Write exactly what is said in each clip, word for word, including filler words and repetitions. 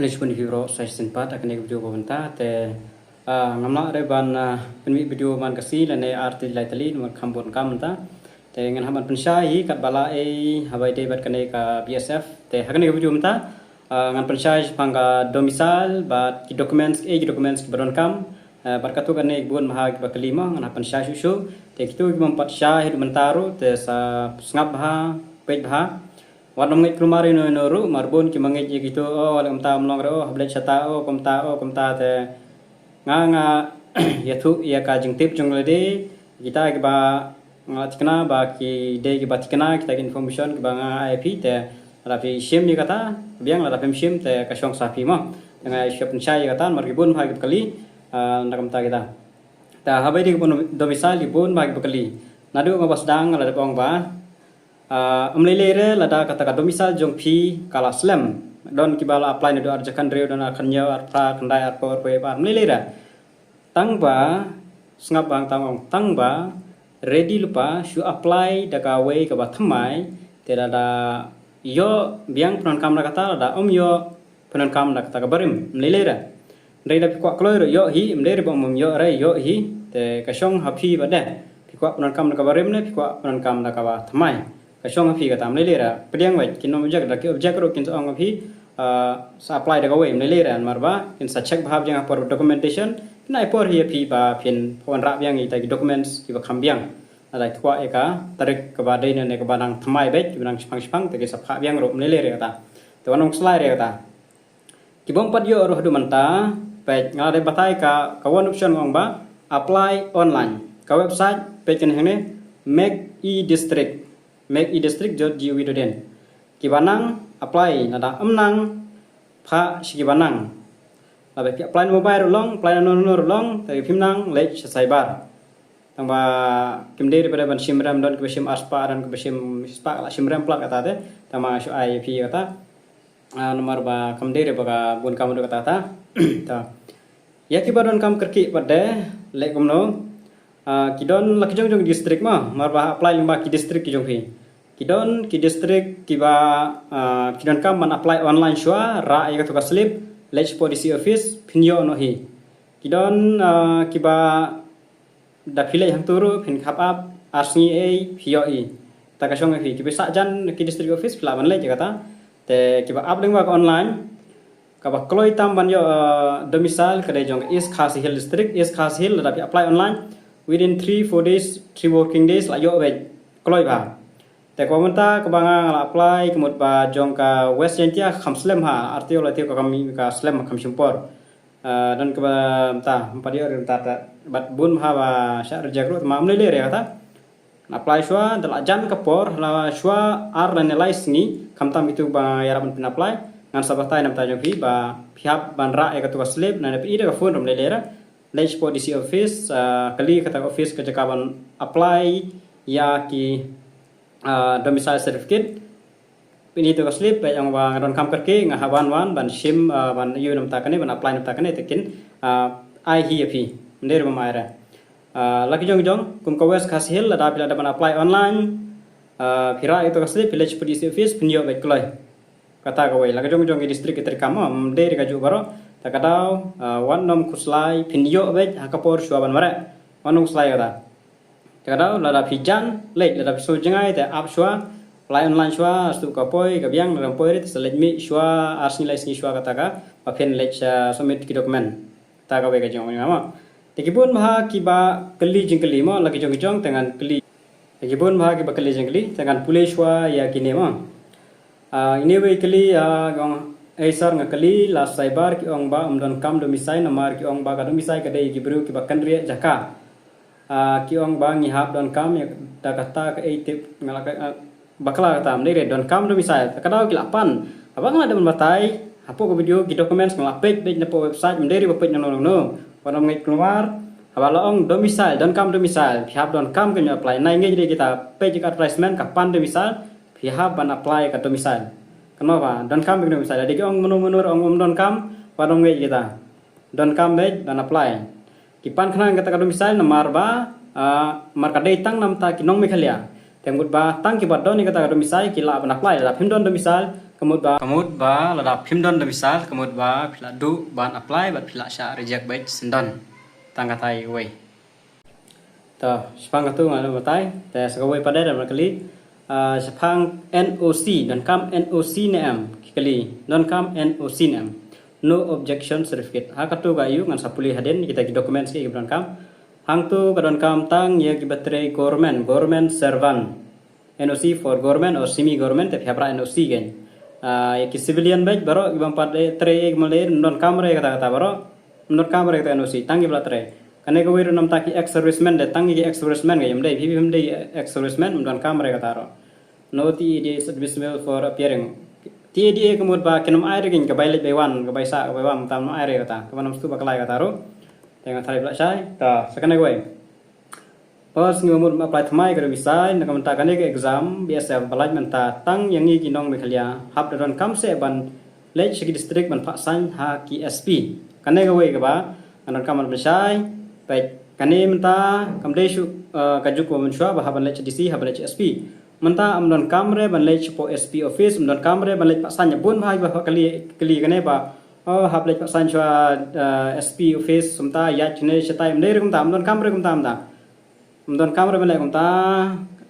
Khublei shibun ïa phi baroh sa shisien pat ha kane ka video ba mynta te, ah, ngam lah re ban, ah, pynmih video man ka sngi lane ar tylli lai tylli namar kham bun kam mynta. Te ngan hap ban pynshai hi katba la ei haba ïadei bad kane ka B S F. Te ha kane ka video mynta, ah, ngan pynshai shaphang ka domicile bad ki documents, eh, ki documents kiba donkam, eh, bad katto katne bun bha kiba kylli mo, ngan hap pynshai shuh shuh. Te kito ki bym pat shai haduh mynta ruh te sa sngap bha, peit bha. Wat nym ngeit kulmar ïano ïano ruh, namar bun ki ma ngeit ïa kito, oh, leh kumta ym long re, oh, hap leit shata, oh, kumta, oh, kumta te. Nga, nga ïathuh ïa ka jingtip jong lade, kita kiba nga la thikna ba ki dei kiba thikna, kita ki information kiba nga ai ïa phi te, lada phi shim ïa kata, biang, lada phim shim te ka shong sa phi mo. Te nga ïa pynshai ïa kata, namar ki bun bha kiba kylli, ah, na kumta kita. Te haba ïadei bad domicile ki bun bha kiba kylli. Naduh nga ba sdang nga la dep ong ba, ah, ym lei lei re lada kata ka domicile jong phi ka la slem. Don kiba la apply naduh ar hajar khathynriew, don ar khathynñiew, ar phra, khyndai, arphew, arphew ïa ar, ym lei lei re. Tang ba, sngap bha, tang ong, tang ba ready lypa shu apply da kawei kaba thymmai, te lada ïoh biang pyndonkam da kata, lada ym ïoh pyndonkam da kata ka barim, ym lei lei re. Hynrei lada phi kwah kloi ruh ïoh hi, ym dei re ba ym ïoh re, ïoh hi, te ka shong ha phi ba dei. Phi kwah pyndonkam da ka barim ne phi kwah pyndonkam da kaba thymmai, ka shong ha phi kata, ym lei lei re. Pdiang wei, kin ym object, lada ki object ruh kin sa ong ha phi, ah, sa apply da kawei, ym lei lei re, namar ba kin sa check bha biang ha por documentation, kin ai por hi ïa phi ba phin wanrah biang ïa kita ki documents kiba kham biang. Lada ki kwah ïa ka tarik kaba dei ne kaba nang thymmai beit, kiba nang shipang shipang, te ki sa phah biang ruh, ym lei lei re kata. Te wat nym khuslai re kata. Ki bym pat ïoh ruh haduh mynta, peit nga la dep batai ka, ka one option nga ong ba apply online. Ka website, peit kane hangne, Make e-District, make e-district dot gov dot in. Kiba nang apply, lada ym nang phah sha kiba nang. Lada phi apply na mobile ruh long, apply na no no ruh long, te phim nang leit sha cyber. Tang ba kim dei re ba dei ban shim rem, don kiba shim ar spah, don kiba shim spah, la shim rem plat kata te. Tang ba shu ai ïa phi kata. Ah, namar ba kam dei re ba ka bun kam ruh kata ta. Ta. Ïa kiba donkam kyrkieh pat de, leh kumno. Ah, ki don la ki jong jong district mo, namar ba apply lyngba ki district ki jong phi. Ki don ki district kiba, ah, ki donkam ban apply online shuwa, rah ïa kato ka slip, leit shapoh D C office, phin ïoh noh hi. Ki don, ah, kiba da phi leit hangto ruh phin hap ap, ar sngi ei phi ïoh hi. Ta ka shong ïa phi. Kiba sah jan ki district office phi lah ban leit ïa kata. Te kiba ap lyngba ka online, kaba kloi tam ban ïoh, eh, domicile ka dei jong ka East Khasi Hills District. East Khasi Hills lada phi apply online, within three, four days, three working days la ïoh beit. Kloi bha. Te kaba mynta kaba nga la apply ka mut ba jong ka West Jaintia kham slem ha, ar taïew lai taïew ka kam ka slem kham shim por. Ah, don kaba mynta, ym pat ïoh re mynta te. Bad bun bha ba shah reject ruh, tang ba ym lei lei re kata. Nga apply shuwa, da la jan ka por, la shuwa ar lane lai sngi, khamtam kito ba ïarap ban pyn apply, ngan sa batai na bynta jong phi, ba phi hap ban rah ïa kato ka slip, lane phi ïoh da ka phone ruh ym lei lei re. Leit shapoh D C office, ah, kylli kata ka office ka jaka ban apply ïa ki, ah, domicile certificate. Phin ïoh ïa kato ka slip, peit ong ba nga donkam kyrkieh, nga hap wan wan ban shim, ah, ban ïoh na bynta kane, ban apply na bynta kane, te kin, ah, ai hi ïa phi. Ym dei re bym ai re. Ah, la ki jong jong, kum ka West Khasi Hills, lada phi lah ban apply online, ah, phi rah ïa kato ka slip, phi leit shapoh D C office, phin ïoh beit kloi. Kata kawei, la ka jong jong ki district ki treikam, ym dei re kajuh baroh, ta ka daw, ah, wat nym khuslai, phin ïoh beit ha ka por shuwa ban mareh. Wat nym khuslai kata. Te ka daw, lada phi jan leit, lada phi sngew jngai te ap shuwa, apply online shuwa, sdang ka poi ka biang, lada ym poi re te sa leit mih shuwa, ar sngi lai sngi shuwa kata ka, ba phin leit, ah, submit ki document. Ta kawei ka jingong jong nga mo. Te ki bun bha kiba kylli jingkylli mo, la ki jong ki jong te ngan kylli. Te ki bun bha kiba kylli jingkylli, te ngan pule shuwa ïa kine mo. Ah, ine iwei i kylli, ah, ki ong, "Ei sir, nga kylli la cyber, ki ong ba ym donkam domicile namar ki ong ba ka domicile ka dei ki briew kiba kynriah jaka. Ah, ki ong ba ngi hap donkam ïa da kata, kaei tip nga la ka, ah, bakla kata, ym dei re, donkam domicile." Ta ka daw ki la pan. Haba nga la dep ban batai hapoh ka video, ki documents nga la peit, peit na poh website, ym dei re ba peit na no no no. Wat nym ngeit kulmar, haba la ong domicile, donkam domicile, phi hap donkam, kin ym apply. Nai ngeit re kita, peit ïa ka advertisement ka pan domicile, phi hap ban apply ka domicile. Kynmaw ba donkam beit ka domicile. Lada ki ong mano mano ruh ong ym donkam, wat nym ngeit kita. Donkam beit ban apply. Ki pan khnang kata ka domicile namar ba, ah, namar ka dei tang na bynta ki nong Meghalaya. Te mut ba tang kiba don ïa kata ka domicile ki lah ban apply. Lada phim don domicile, Ka mut ba, ka mut ba lada phim don domicile, ka mut ba phi la duh ban apply bad phi la shah reject beit syndon. Tang katai wei. To, shaphang katu nga la batai, te sa kawei pat de da kali. Ah, shaphang N O C, donkam N O C ne em, ki kali, donkam N O C ne em. No objection certificate. Ha katu ka ïoh ngan sa pule hadien kita ki documents ki ba donkam. Hangtu ka donkam tang ïa kiba trei government, government servant. N O C for government or semi government, te phi hap rah N O C kein. Ah, ïa ki civilian beit baroh, ki bym pat trei, ki mlei, ym donkam re kata kata baroh. Ym donkam re kata N O C, tang kiba la trei. Kane kawei ruh namar ki ex servicemen de, tang ki ex servicemen kein, ym dei, phi, phi ym dei ex servicemen, ym donkam re kata ruh. No T A D A is admissible for appearing. T A D A ka mut ba kin ym ai re kein ka bai leit bai wan, ka bai sah, ka bai wan, tam ym ai re kata. Kaba nam stu ba ka lai kata ruh. Te nga tharai ba la shai, ta, sa kane kawei. Pas ngi mut apply thymmai ka resign, na ka mynta kane ka exam, B S F ba lait mynta tang ïa ngi ki nong Meghalaya, hap da donkam seh ban leit sha ki district ban phah sain ha ki S P. Kane kawei kaba, nga donkam ban pynshai, peit kane mynta, kam dei shuh, eh, ka juk ba mynshuwa, ba hap ban leit sha D C, hap ban leit sha S P. Mynta ym donkam re ban leit shapoh S P office, ym donkam re ban leit phah sain, bun bha kiba kylli, kylli kane ba, oh, hap leit phah sain shuwa, eh, S P office, mynta ïaid shane shatai, ym dei re kumta, ym donkam re kumta mynta. Ym donkam re ban leh kumta,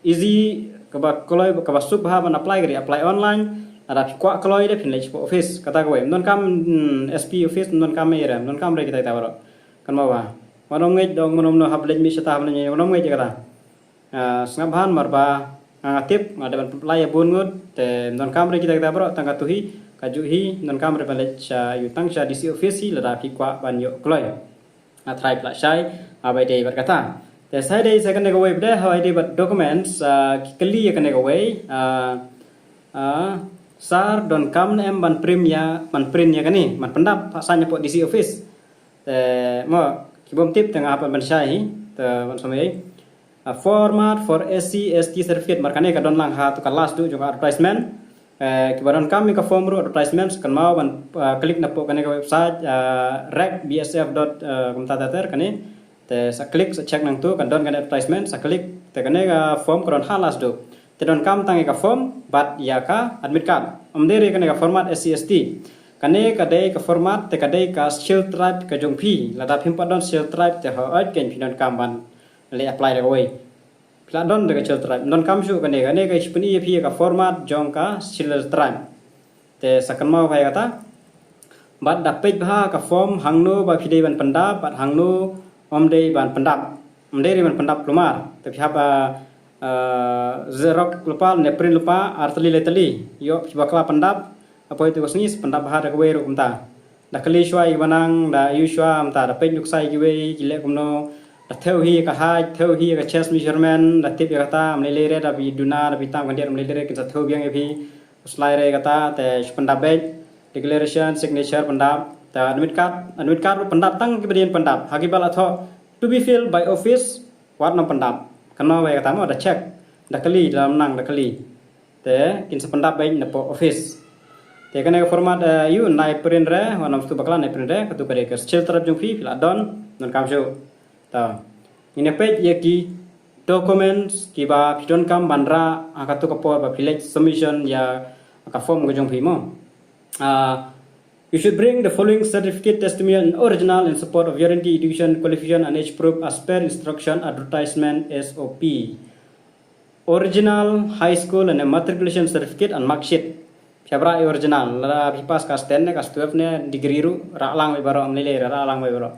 easy, kaba kloi, kaba suk bha ban apply ka dei apply online, lada phi kwah kloi de phin leit shapoh office, kata kawei. Ym donkam, hmm, S P office, ym donkam ei re, ym donkam re kita kita baroh. Kynmaw ba. Wat nym ngeit dong, ym nym hap leit mih shata, hap leit mih, ym nym ngeit kata. Ah, sngap bha namar ba, ah, nga tip, nga dei ban apply ïa bun ngut, te ym donkam re kita kita baroh, tang katu hi, kajuh hi, ym donkam re ban leit sha, ïoh tang sha D C office hi, lada phi kwah ban ïoh kloi. Nga tharai ba la shai, ah, ba dei bad kata. Te sa dei sa kane kawei pat de, haba dei bad documents, ah, ki kylli ïa kane kawei, ah, ah, sir donkam ne em ban print ïa, ban print ïa kane, ban pyndap, phah sain hapoh D C office. Te, mo, ki bym tip te nga hap ban shai hi, te ban samei. Ah, format for S C S T certificate, namar kane ka don lang ha tu ka last tu jong ka advertisement. Eh, kiba donkam ïa ka form ruh advertisement, sa kynmaw ban, ah, click napoh kane ka website, ah, rec B S F dot, ah, kumta ter ter kane. Te sa click, sa check nangtu, kan don kane advertisement, sa click, te kane ka form ka don ha last tu. Te donkam tang ïa ka form, bad ïa ka admit card. Ym dei re kane ka format S C S T. Kane ka dei ka format, te ka dei ka Scheduled Tribe ka jong phi. Lada phim pat don Scheduled Tribe, te hooid kein phi donkam ban leit apply da kawei. Phi la don da ka Scheduled Tribe. Ym donkam shuh kane, kane ka shu pyni ïa phi ka format jong ka Scheduled Tribe. Te sa kynmaw bha ïa kata. Bad da peit bha ka form hangno ba phi dei ban pyndap, bad hangno ym dei ban pyndap. Ym dei re ban pyndap kulmar. Te phi hap, ah, ah, xerox lypa, ne print lypa, ar tylli lai tylli. Ïoh phi bakla pyndap, ha poi tu ka sngi sa pyndap bha da kawei ruh kumta. Da kylli shuwa ïa kiba nang, da ïohi shuwa mynta, da peit nuksa ïa kiwei ki leh kumno, da thew hi ïa ka height, thew hi ïa ka chest measurement, da tip ïa kata, ym lei lei re da phi duna, da phi tam khyndiat, ym lei lei re kin sa thew biang ïa phi. Khuslai re ïa kata, te shu pyndap beit, declaration, signature pyndap, te admit card, admit card ruh pyndap tang kiba dei ban pyndap, ha kiba la thoh to be filled by office, wat nym pyndap. Kynmaw bha ïa kata mo, da check, da kylli, da nang, da kylli. Te kin sa pyndap beit napoh office. Te kane ka format, eh, ïoh nai print re, wat nym shu bakla, nai print re, katu ka dei ka Scheduled Tribe jong phi, phi la don, donkam shuh. Ta. Ngin ïa peit ïa ki documents kiba phi donkam ban rah ha katu ka por ba phi leit submission ïa ka form ka jong phi mo. Ah, you should bring the following certificate, testimonial and original in support of your education qualification and age proof as per instruction advertisement S O P. Original high school and a matriculation certificate and mark sheet. Phi hap rah ïa original, lada phi pass class ten ne, class twelve ne, degree ruh, rah lang beit baroh, ym lei lei, rah lang beit baroh.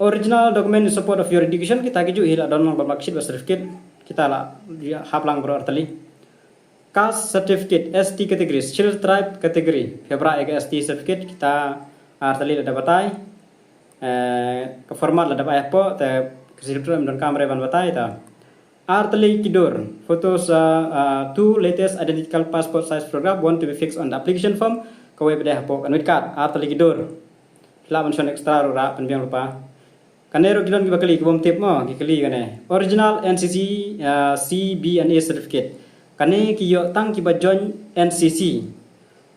Original document in support of your education, kita kijuh hi, la don lang ba mark sheet ba certificate, kita la hap lang baroh ar tylli. Caste certificate, S T category, Scheduled Tribe category, phi hap rah ïa ka S T certificate, kita ar tylli lada batai. Eh, ka format lada ba ai hapoh, te ka certificate ym donkam re ban batai ta. Ar tylli ki dur, photos, uh, uh, two latest identical passport size photograph, one to be fixed on the application form, kawei pat de hapoh ka admit card, ar tylli ki dur. Phi lah ban shon extra ruh rah pynbiang lypa. Kane ruh ki don kiba kylli, ki bym tip mo, ki kylli kane. Original N C C, uh, C B N A certificate. Kane ki ïoh tang kiba join N C C.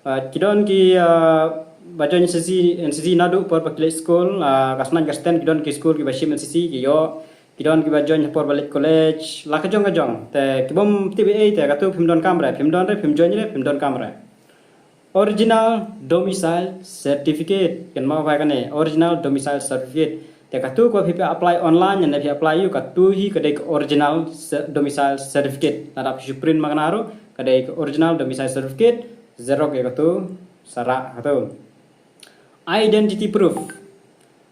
Uh, ki don ki, uh, ba join N C C, N C C naduh por ba ki leit skul, uh, ka snaiñ ka sten ki don ki skul kiba shim N C C ki ïoh, ki don kiba join ha por ba leit college, la ka jong ka jong. Te ki bym tip ei ei te katu phim donkam re, phim don re, phim join re, phim donkam re. Original domicile certificate, kan map ba kane original domicile certificate. Te katu ko phi apply online ne phi apply ïa u, katu hi ka dei ka original domicile certificate. Lada phi shu print ma kane ruh ka dei ka original domicile certificate. Xerox ïa katu sa rah katu. Identity proof.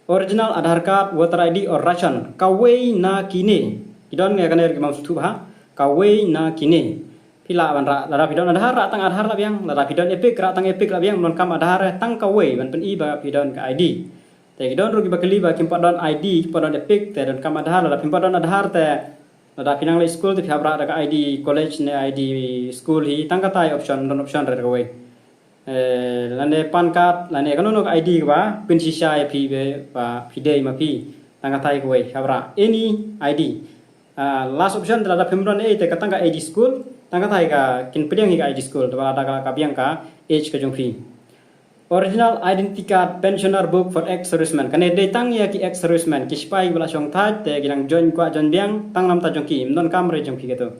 Original Aadhaar card, voter I D or ration, kawei na kine. Ki don ngi kane ruh ki bym sngewthuh bha. Kawei na kine. Phi lah ban rah, lada phi don Aadhaar rah tang Aadhaar lah biang, lada phi don EPIC rah tang EPIC lah biang, ym donkam Aadhaar, tang kawei ban pyni ba phi don ka I D. Te ki don ruh kiba kylli ba kim pat don I D, kim pat don EPIC, te donkam Aadhaar, lada phim pat don Aadhaar te lada phi nang leit skul te phi hap rah da ka I D college ne I D school hi, tang katai option, don option re kawei. Lane PAN card lane kano kano ka I D kaba pynshisha ïa phi ba phi dei ma phi. Tang katai kawei, hap rah any I D. Last option te lada phim don ei te ka tang ka I D school, tang katai ka kin pdiang hi ka I D school te ba lada ka biang ka age ka jong phi. Original identity card, pensioner book for ex servicemen, kane dei tang ïa ki ex servicemen, ki sipai kiba la shong thait te ki dang join kwah join biang, tang namta jong ki, ym donkam re jong ki katu.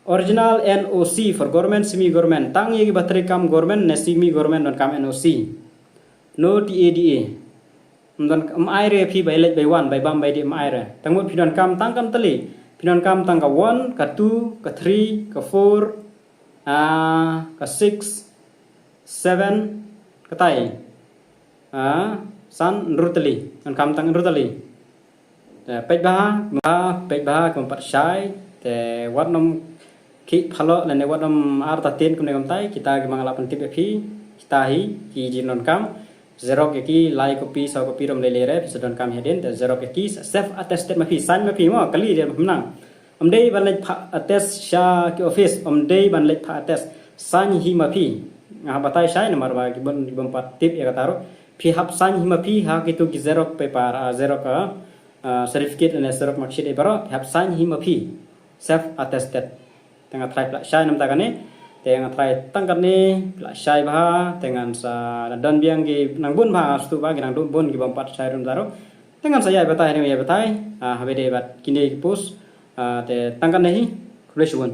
Original N O C for government, semi government, tang ïa kiba trei kam government ne semi government donkam N O C. No T A D A. Ym don, ym ai re phi bai leit bai wan, bai bam bai dih, ym ai re. Tang mut phi donkam tang kam tylli. Phi donkam tang ka one, ka two, ka three, ka four, ka six, seven, katai. San, hynriew tylli. Donkam tang hynriew tylli. Te peit bha, peit bha kum pat shai, te wat nym khih phalok lane wat nym artatien kumne kumtai, kita ki ba nga la pyntip ïa phi, kita hi ki jingdonkam. Xerox ïa ki lai copy, saw copy ruh ym lei lei re, phi sa donkam hadien, te xerox ïa ki, self attested ma phi, sign ma phi, mo kali de ma phi nang. Ym dei ban leit phah attest sha ki office, ym dei ban leit phah attest, sign hi ma phi. Nga hap batai shai namar ba ki bym, ki bym pat tip ïa kata ruh. Phi hap sign hi ma phi ha kitu ki xerox paper, xerox certificate ne xerox marksheet ei baroh, phi hap sign hi ma phi. Self attested. Te nga tharai phi lah shai namta kane. Te nga tharai tang kane phi lah shai bha, te ngan sa don biang ki nang bun bha, nga sngewthuh ba ki nang bun ki bym pat shai ruh namta ruh. Te ngan sa ïai batai ne ïai batai ha ba dei bad kine ki post. Te tang kane hi. Khublei shibun.